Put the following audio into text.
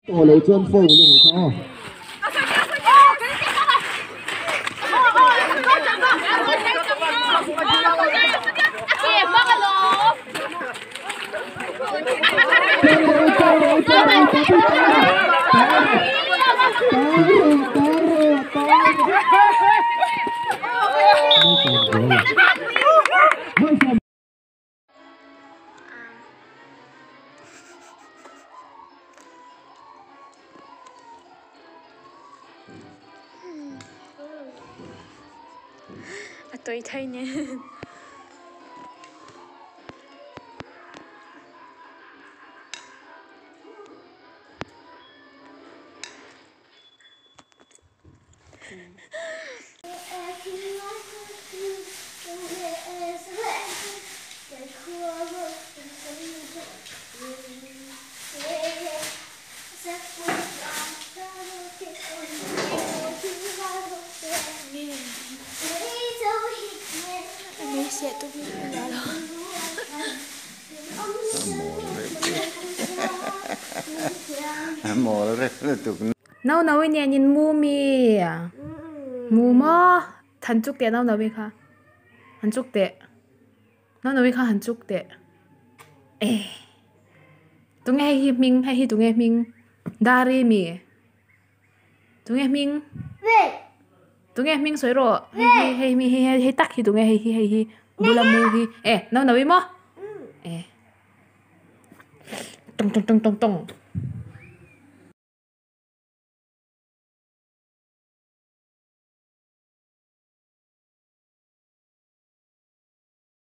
Tawh loh chuan foul a nih kha aw. A tawi thei nen. No no i nen in mu mi mu maw han chuk teh no no i kha han chuk teh no no i kha han chuk teh e tunge hei hi hming hei hi tunge hming dari mi tunge hming tunge hming sawi rawh hei hi hei mi hei hei tak hi tunge hei hi hei hi bula mu hi e no no i maw e tawng tawng tawng tawng.